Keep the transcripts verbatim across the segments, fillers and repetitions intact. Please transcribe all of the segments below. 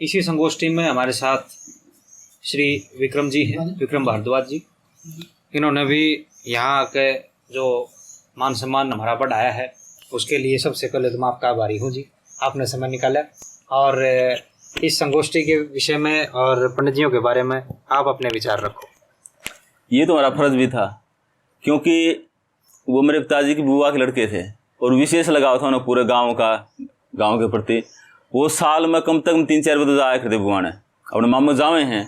इसी संगोष्ठी में हमारे साथ श्री विक्रम जी हैं, विक्रम भारद्वाज जी। इन्होंने भी यहाँ आके जो मान सम्मान हमारा बढ़ाया है, उसके लिए सबसे पहले तो मैं आपका आभारी हूँ जी, आपने समय निकाला। और इस संगोष्ठी के विषय में और पंडित जियों के बारे में आप अपने विचार रखो। ये तो हमारा फर्ज भी था, क्योंकि वो मेरे पिताजी की बुआ के लड़के थे और विशेष लगाव था उन्हें पूरे गांव का, गांव के प्रति। वो साल में कम से कम तीन चार बार तो जाया करते बुआ ने। अपने मामू जावे हैं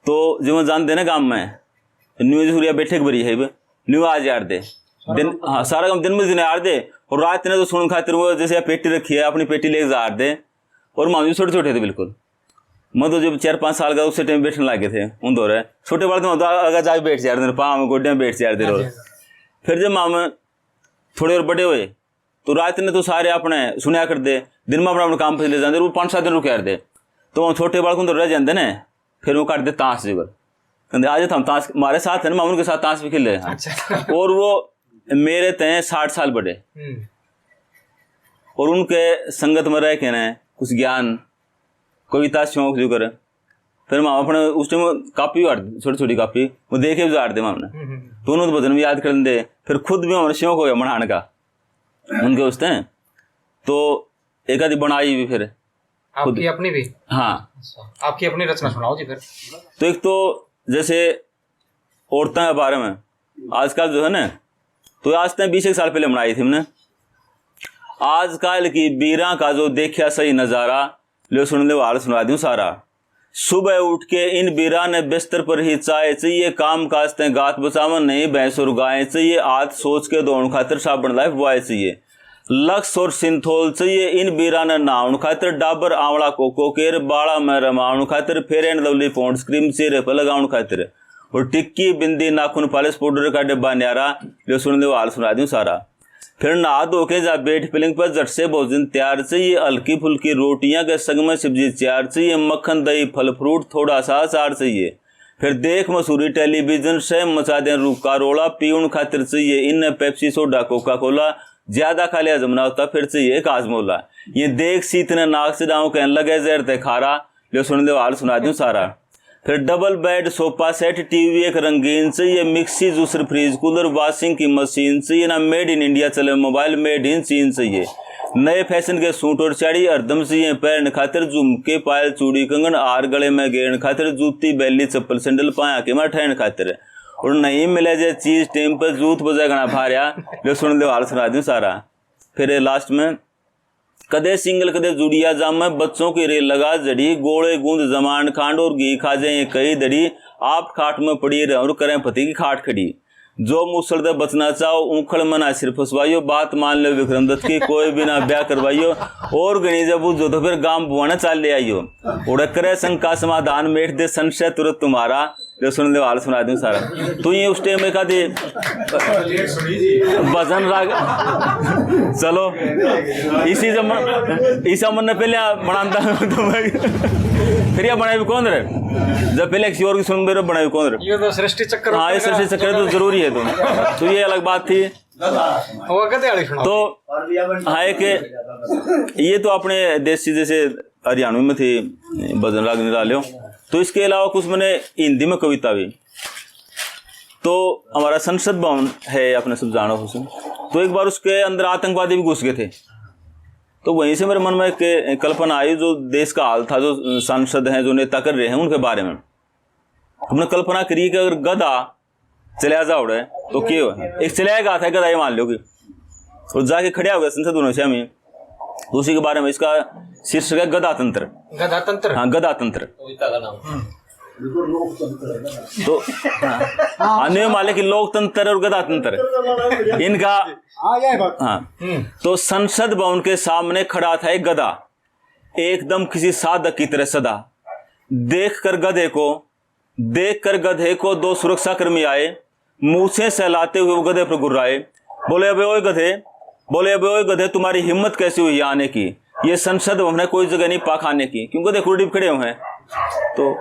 तो जो वो जानते ना गांव में, तो न्यू जरूरिया बैठक भरी है, न्यू आ जा दे दिन। हाँ, सारा काम दिन में दिन आ दे। और रात ने तो सोने खातिर वो जैसे पेटी रखी है, अपनी पेटी लेके जा दे। और मामू छोटे छोटे थे बिल्कुल। मैं तो जब चार पाँच साल का, उसी टाइम बैठने लगे थे उन दौरे। छोटे बालक तो आगे जाके बैठ जा रहे थे, पाँव में गोड्या में बैठ जा रहे थे। फिर जब मामू थोड़े और बड़े हुए तो रात ने तो सारे अपने सुनया कर दे, दिन में अपना अपना काम पर चले जाते, वो पाँच सात दिन रुक यार दे। तो वो छोटे बालक उन दौरे रह जाते ने, फिर वो काट दे ताश जुगर। कहते आज हम ताश, हमारे साथ है ना, मामू के साथ ताश भी खेले हैं। अच्छा। और वो मेरे तय साठ साल बड़े। हम्म। और उनके संगत में रह के ना कुछ ज्ञान, कविता, शौक जो करे। फिर मैं अपने उस टाइम कापी, छोटी छोटी कापी, वो देखे भी झाड़ दे मामने। हम्म, हम्म। तो उन्होंने भजन भी याद कर लेंदे। फिर खुद भी हमारा शौक हो गया बनाने का उनके उस टाइम। तो एक आधी बनाई भी फिर। आपकी अपनी भी? हाँ। अच्छा, आपकी अपनी रचना सुनाओ जी फिर। तो एक तो जैसे औरतों के बारे में आजकल जो है ना, तो आज तक बीस एक साल पहले बनाई थी हमने। आजकल की बीरा का जो देखा सही नजारा, लो सुन लो, हाल सुना दूं सारा। सुबह उठ के इन बीरा ने बिस्तर पर ही चाय चाहिए, काम काज ते गात बचावन नहीं, भैंस और गाय चाहिए, हाथ सोच के धोण खातिर साबण लाइफ बॉय चाहिए, लक्स और सिंथोल चाहिए, इन बीरा ने नहाउण खातिर डाबर आंवला कोको केर, बाला में रमाउण खातिर Fair and Lovely Pond's cream चेहरे पर लगाउण खातिर, और टिक्की, बिंदी, नाखून, पालिश पाउडर का डिब्बा न्यारा। लो सुन लो, हाल सुना दूं सारा। फिर नहा धो के जा बैठ पलंग पर, झट से भोजन तैयार चाहिए, हल्की फुल्की रोटियां के संग में सब्जी चार चाहिए, मक्खन, दही, फल फ्रूट, थोड़ा सा अचार चाहिए। फिर देख मसूरी टेलीविजन से, मचा दें रुक्का रोला, पीउण खातिर चाहिए इन्हें पेप्सी, सोडा, कोका कोला, ज्यादा खा लिया हजम ना होता, फिर चाहिए एक हाजमोला। ये देख सीत ने नाक चढ़ाऊं, कहन लगे जहर ते खारा। लो सुन लो, हाल सुना दूं सारा। फिर double bed, sofa set, TV एक रंगीन चाहिए, mixie, juicer, fridge, cooler, washing की मशीन चाहिए ना, मेड इन इंडिया चले मोबाइल, मेड इन चीन चाहिए। नए फैशन के सूट और साड़ी हरदम चाहिए पहन खातिर, झुमके, पायल, चूड़ी, कंगन, हार गले में गेरन खातिर, जूती, बैली, चप्पल, सैंडल, पाया के मार ठहन खातिर। और नहीं मिले जे चीज टाइम पर, जूत बजा घना भारिया। लो सुन लो, हाल सुना दूं सारा। फिर लास्ट में, कदे सिंगल कदे जुड़िया जामे, बच्चों की रेल लगा जड़ी, गोले गूंद जमान खांड और घी खा जाए कई दड़ी, आप खाट में पड़ी रह और करें पति की खाट खड़ी। जो मूसल दे बचना चाहो, उखड़ मना सिर फुसवाइयो, बात मान लो विक्रम दत्त की, कोई बिना ब्याह करवाइयो, और घणी जब बुझो तो फिर गाम बुआना चाल ले आइयो। उड़े करे शंका समाधान, मेट दे संशय तुरंत तुम्हारा। लो सुन लो, हाल सुना दूं सारा। तो ये उस टाइम एक आधे भजन राग, चलो, इसी जमन, इस अमन ने पहले बनाता तो मैं, फिर ये बनाए भी कौन रहे? जब पहले किसी और की सुन मेरे बनाए भी कौन रहे? ये तो सृष्टि चक्र हाँ, ये सृष्टि चक्र तो जरूरी है। तो, तो ये अलग बात थी। वो गधे वाली सुनाओ। तो हाँ, एक ये तो अपने देसी, जैसे हरियाणवी में थी, भजन राग निरा लो। तो इसके अलावा कुछ मैंने हिंदी में कविता भी, तो हमारा संसद भवन है, अपने सब जानो हो। तो एक बार उसके अंदर आतंकवादी भी घुस गए थे। तो वहीं से मेरे मन में एक कल्पना आई, जो देश का हाल था, जो सांसद हैं, जो नेता कर रहे हैं, उनके बारे में हमने कल्पना करी कि अगर गधा चला जा उड़े तो के हो, एक चला गया था गधा, ये मान लो कि, और जाके खड़ा हो गया संसद भवन में। तो उसी के बारे में, इसका शीर्षक है गधा तंत्र। गधा तंत्र? हाँ, गधा तंत्र। तो हाँ, नहीं, मान ले कि लोकतंत्र और गधा तंत्र इनका। हाँ, तो संसद भवन के सामने खड़ा था एक गधा, एकदम किसी साधक की तरह सदा। देख कर गधे को, देख कर गधे को दो सुरक्षाकर्मी आए, मूछें सहलाते हुए वो गधे पर गुर्राए। बोले, अबे ओए गधे, बोले, अबे ओए गधे, तुम्हारी हिम्मत कैसी हुई यहाँ आने की? ये संसद भवन है, कोई जगह नहीं पा खाने की, क्योंकि गधे कुर्सी पर खड़े हुए हैं। तो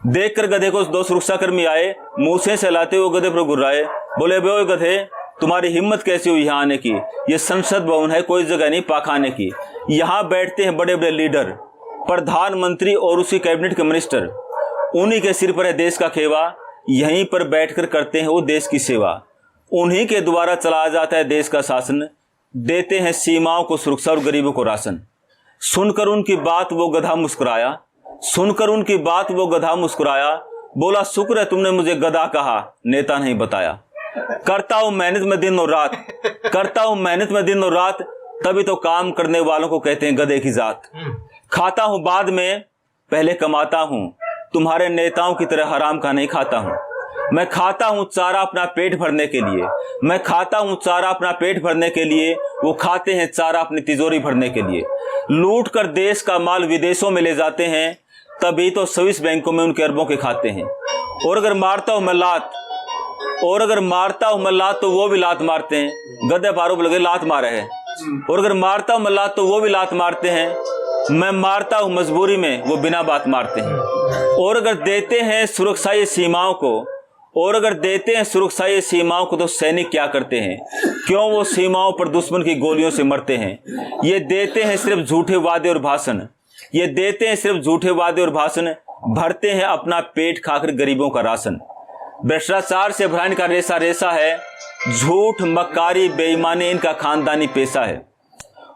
देख कर गधे को दो सुरक्षाकर्मी आए, मूछें सहलाते हुए गधे पर गुर्राए। बोले, अबे ओए गधे, तुम्हारी हिम्मत कैसी हुई यहाँ आने की? ये संसद भवन है, कोई जगह नहीं पा खाने की। यहाँ बैठते हैं बड़े बड़े लीडर, प्रधानमंत्री और उसकी कैबिनेट के मिनिस्टर, उन्हीं के सिर पर है देश का खेवा। यहीं पर बैठकर करते हैं वो देश की सेवा। उन्हीं के द्वारा चलाया जाता है देश का शासन। देते हैं सीमाओं को सुरक्षा और गरीबों को राशन। सुनकर उनकी बात वो गधा मुस्कुराया। सुनकर उनकी बात वो गधा मुस्कुराया। बोला, शुक्र है तुमने मुझे गधा कहा, नेता नहीं बताया। करता हूँ मेहनत में दिन और रात, करता हूँ मेहनत में दिन और रात, तभी तो काम करने वालों को कहते हैं गधे की जात। खाता हूँ बाद में, पहले कमाता हूँ। तुम्हारे नेताओं की तरह हराम का नहीं खाता हूँ। मैं खाता हूँ चारा अपना पेट भरने के लिए। मैं खाता हूँ चारा अपना पेट भरने के लिए। वो खाते हैं चारा अपनी तिजोरी भरने के लिए। लूट कर देश का माल विदेशों में ले जाते हैं, तभी तो स्विस बैंकों में उनके अरबों के खाते हैं। और अगर मारता हूँ मैं लात, और अगर मारता हूँ मैं लात, तो वो भी लात मारते हैं। गधे पर आरोप लगे, लात मारे है। और अगर मारता हूँ मैं लात, तो वो भी लात मारते हैं। मैं मारता हूँ मजबूरी में, वो बिना बात मारते हैं। और अगर देते हैं सुरक्षा ये सीमाओं को, और अगर देते हैं सुरक्षा ये सीमाओं को, तो सैनिक क्या करते हैं? क्यों वो सीमाओं पर दुश्मन की गोलियों से मरते हैं? ये देते हैं सिर्फ झूठे वादे और भाषण। ये देते हैं सिर्फ झूठे वादे और भाषण, भरते हैं अपना पेट खाकर गरीबों का राशन। भ्रष्टाचार से भरा इनका रेशा रेशा है। झूठ, मक्कारी, बेईमानी इनका खानदानी पेशा है।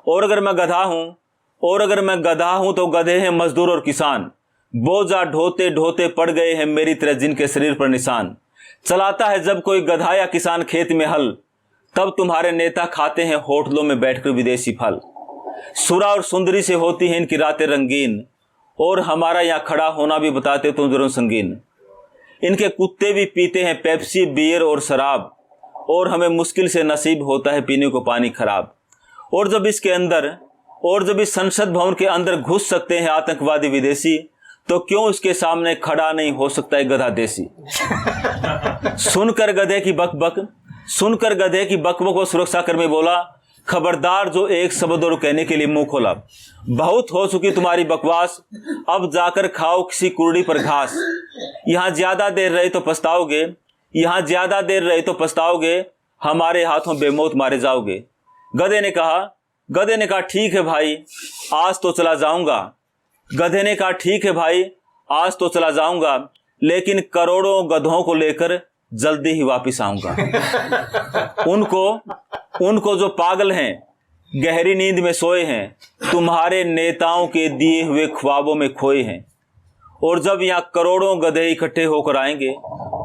और अगर मैं गधा हूँ, और अगर मैं गधा हूँ, तो गधे हैं मजदूर और किसान। बोझा ढोते ढोते पड़ गए हैं मेरी तरह जिनके शरीर पर निशान। चलाता है जब कोई गधा या किसान खेत में हल, तब तुम्हारे नेता खाते हैं होटलों में बैठकर विदेशी फल। सुरा और सुंदरी से होती हैं इनकी रातें रंगीन, और हमारा यहाँ खड़ा होना भी बताते तुम जरूर संगीन। इनके कुत्ते भी पीते हैं पेप्सी, बियर और शराब, और हमें मुश्किल से नसीब होता है पीने को पानी खराब। और जब इसके अंदर, और जब इस संसद भवन के अंदर घुस सकते हैं आतंकवादी विदेशी, तो क्यों उसके सामने खड़ा नहीं हो सकता है गधा देसी? सुनकर गधे की बकबक, सुनकर गधे की बकबक, वो सुरक्षाकर्मी बोला, खबरदार जो एक शब्द और कहने के लिए मुंह खोला। बहुत हो चुकी तुम्हारी बकवास, अब जाकर खाओ किसी कुरड़ी पर घास। यहाँ ज्यादा देर रहे तो पछताओगे, यहाँ ज्यादा देर रहे तो पछताओगे, हमारे हाथों बेमौत मारे जाओगे। गधे ने कहा, गधे ने कहा, ठीक है भाई, आज तो चला जाऊंगा। गधे ने कहा, ठीक है भाई, आज तो चला जाऊंगा, लेकिन करोड़ों गधों को लेकर जल्दी ही वापस आऊंगा। उनको, उनको जो पागल हैं, गहरी नींद में सोए हैं, तुम्हारे नेताओं के दिए हुए ख्वाबों में खोए हैं। और जब यहाँ करोड़ों गधे इकट्ठे होकर आएंगे,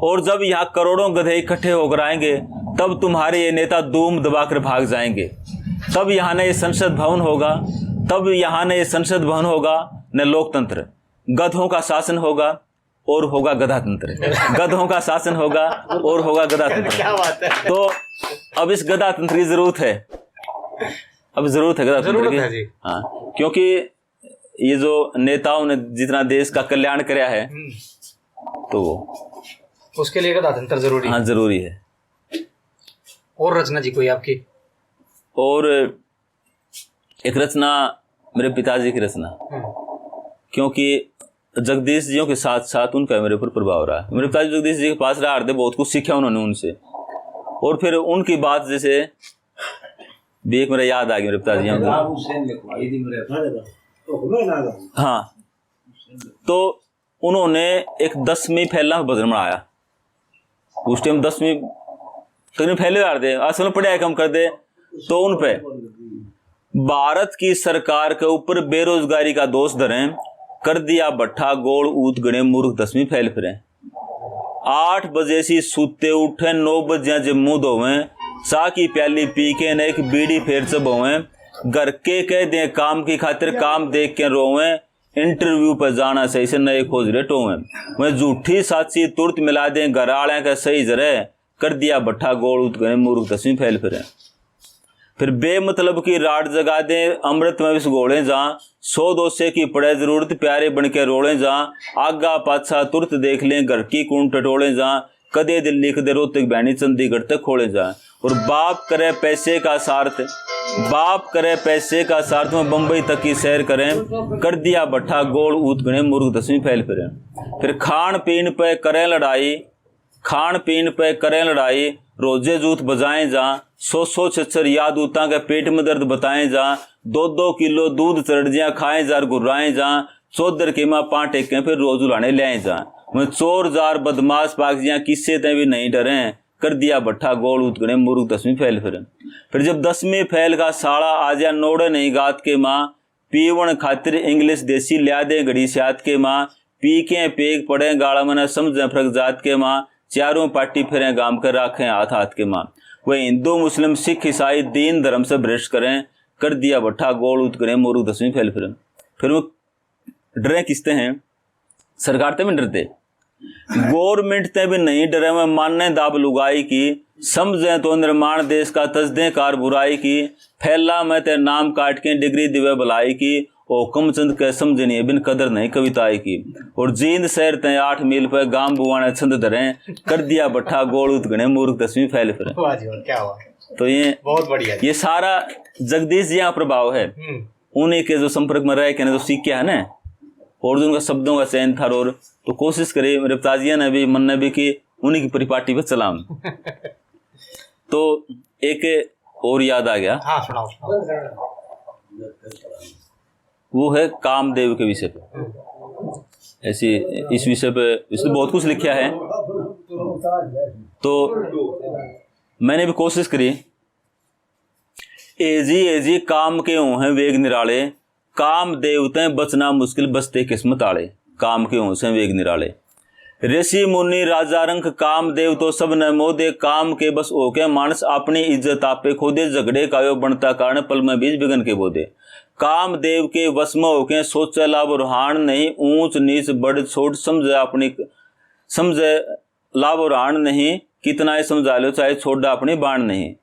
और जब यहाँ करोड़ों गधे इकट्ठे होकर आएंगे, तब तुम्हारे ये नेता दूम दबाकर भाग जाएंगे। तब यहाँ न ये संसद भवन होगा, तब यहाँ न ये संसद भवन होगा, न लोकतंत्र। गधों का शासन होगा और होगा गधातंत्र। गधों का शासन होगा और होगा गधातंत्र। क्या बात है। तो अब इस गधातंत्र की जरूरत है, अब जरूरत है गधातंत्र जरूरत की। है जी। हाँ, क्योंकि ये जो नेताओं ने जितना देश का कल्याण करया है, हम्म। तो वो उसके लिए गधातंत्र जरूरी हाँ, है। जरूरी है। और रचना जी कोई आपकी? और एक रचना, मेरे पिताजी की रचना, हम्म। क्योंकि जगदीश जियों के साथ साथ उनका मेरे ऊपर प्रभाव रहा। मेरे पिताजी जगदीश जी के पास रहा, बहुत कुछ सीखा उन्होंने उनसे। और फिर उनकी बात जैसे भी एक मेरा याद आ गया मेरे पिताजी यहाँ पे। हाँ, तो उन्होंने एक दसवीं फैल ना भजन बनाया। उस टाइम दसवीं तकरीबन फैले आ रहे थे, असल में पढ़ाई कम कर दे तो उन पे। भारत की सरकार के ऊपर बेरोजगारी का दोष धरें, कर दिया भट्ठा गोल ऊत गणे मूर्ख दसवीं फैल फिरें। आठ बजे सी सूते उठे, नौ बजिया जे मुंह धोवें, चाह की प्याली पी के न एक बीड़ी फेर चबोवें। घर के कह दें काम की खातिर, काम देख के रोवें। इंटरव्यू पर जाना सही से नए खोज रे टोवें। वह झूठी साची तुरत मिला दें, घर आले के सही जरे, कर दिया भट्ठा गोल उत गणे मूर्ख दसवीं फैल फिरें। फिर बेमतलब की राड जगा दें, अमृत में विष घोलें जहाँ, सौ दोसे की पड़े जरूरत, प्यारे बन के रोलें जहाँ, आगा पाछा तुरत देख लें, घर की कूण टटोलें जहाँ, कदे दिल लिख दे रोहतक बहनी चंडीगढ़ तक खोले जाए। और बाप करे पैसे का सार्थ, बाप करे पैसे का सार्थ में बम्बई तक की सैर करें, कर दिया भट्ठा गोल ऊत गणे मूर्ख दसवीं फैल फिरें। फिर खान पीन पे करें लड़ाई, खान पीन पे करें लड़ाई, रोजे जूत बजाएं जा, सौ सौ छच्छर याद उतां के पेट में दर्द बताएं जा, दो दो किलो दूध चरड़जियां खाएं जा, गुर्राएं जा, चौधर के माँ पांटे के फिर रोज उलाने ले जा। मैं चोर जार बदमाश बागजियां किस्से ते भी नहीं डरे, कर दिया भट्ठा गोल उतगने मूर्ख दसवीं फेल फिर। फिर जब दसवीं फेल का साला आ जा नोड़े नहीं गात के माँ, पीवण खातिर इंग्लिश देसी ल्या दे घड़ी स्यात के माँ, पी के पेग पड़े गाला मना समझे फर्क जात के माँ, चारों पार्टी फिरें गाम के राखें हाथ हाथ के माँ। वह हिंदू मुस्लिम सिख ईसाई दीन धर्म से भ्रष्ट करें, कर दिया भट्ठा गोल उतगने मूर्ख दसवीं फेल फिर। फिर वो डरे किसते हैं? सरकार ते भी डरते, गवर्नमेंट ते भी नहीं डरे। मैं मानने दाब लुगाई की, समझे तो निर्माण देश का, तजदे कार बुराई की। फैला मैं ते नाम काट के डिग्री दिवे भलाई की। हुक्म चंद के समझे नहीं बिन कदर नहीं कविताई की। और जींद शहर ते आठ मील पे गाम बुआने छंद धरे, कर दिया भट्ठा गोल उतगने मूर्ख दसवीं फेल फिर। वाह जी वाह, क्या बात है। तो ये बहुत बढ़िया जी। ये सारा जगदीश जी का प्रभाव है। हम्म। उन्हीं के जो संपर्क में रह के ना जो सीखे है ना, और जो उनका शब्दों का चयन था, और तो कोशिश करी मेरे पिताजी ने भी, मन ने भी, कि उन्हीं की परिपाटी पे चलाऊं। तो एक और याद आ गया। हाँ, सुनाओ, सुनाओ। वो है कामदेव के विषय पे। ऐसी, इस विषय पे इसने बहुत कुछ लिखा है। तो मैंने भी कोशिश करी। ए जी, ए जी, काम के हों हैं वेग निराले, काम देव तै बचना मुश्किल, बसते किस्मत आले। काम के हों से वेग निराले। ऋषि मुनि राजा रंक, काम देव तो सब न मोदे, काम के बस होके मानस अपनी इज्जत आपे खोदे, झगड़े का यो बनता कारण, पल में बीज बिगन के बोदे। काम देव के वश में होके सोचे लाभ और हान नहीं, ऊंच नीच बड़ छोट समझे अपनी, समझे लाभ और हान नहीं, कितना ही समझा लो चाहे छोड़ा अपनी बाण नहीं।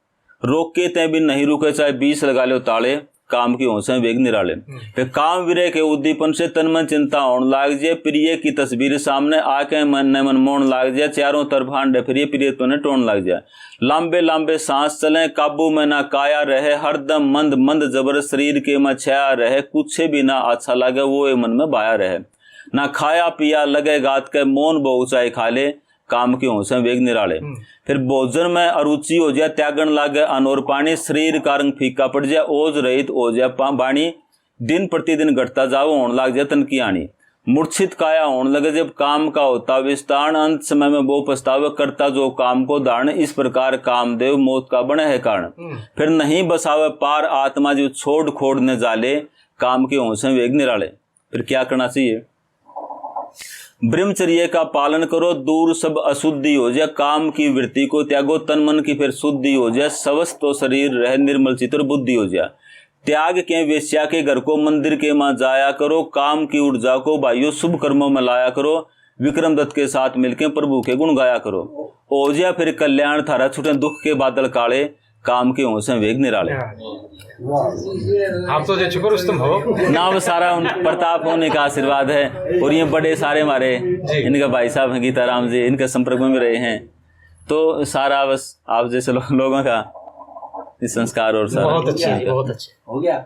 रोके तै भी नहीं रुके, चाहे बीस लगा लो ताले, काम के हों से वेग निराले। हम्म। फिर काम विरह के उद्दीपन से तन मन चिंता होण लाग जे, प्रिय की तस्वीर सामने आके मन ने मन मोहन लाग जे, चारों तरफ हांडे फिरिए प्रिय तने टोन लाग जे। लंबे लंबे सांस चले, काबू में ना काया रहे, हरदम मंद मंद जबर शरीर के में छाया रहे, कुछ भी ना अच्छा लागे वो ए मन में बाया रहे। ना खाया पिया लगे गात के, मौन भोग चाहे खा ले, काम के हों से वेग निराले। हम्म। फिर भोजन में अरुचि हो जाए, त्यागन लागे अन्न और पानी, शरीर का रंग फीका पड़ जाए, ओज रहित हो जाए पा-, बाणी, दिन प्रतिदिन घटता जावे, होण लाग जाए तन की हानि। मूर्छित काया होण लगे जब काम का होता विस्तारण, अंत समय में वो पछतावे करता जो काम को धारण, इस प्रकार कामदेव मौत का बने है कारण। हम्म। फिर नहीं बसावे पार आत्मा जो छोड़ खोड़ न जाले, काम के हों से वेग निराले। फिर क्या करना चाहिए? ब्रह्मचर्य का पालन करो, दूर सब अशुद्धि हो जाए, काम की वृत्ति को त्यागो, तन मन की फिर शुद्धि हो जाए, स्वस्थ तो शरीर रहे, निर्मल चित्त और बुद्धि हो जाए। त्याग के वेश्या के घर को, मंदिर के मां जाया करो, काम की ऊर्जा को भाइयों शुभ कर्मों में लाया करो, विक्रम दत्त के साथ मिलके प्रभु के गुण गाया करो। हो जाए फिर कल्याण थारा, छूटे दुख के बादल काले, काम के हों से वेग निराले। वाह। आप तो जो छुपे रुस्तम हो। ना, वो सारा उन प्रताप होने का आशीर्वाद है। और ये बड़े सारे हमारे, जी। इनके भाई साहब हैं गीताराम जी, इनके संपर्क में भी रहे हैं। तो सारा बस आप जैसे लो-, लोगों का ये संस्कार और सारा। बहुत अच्छे, बहुत अच्छे। हो गया।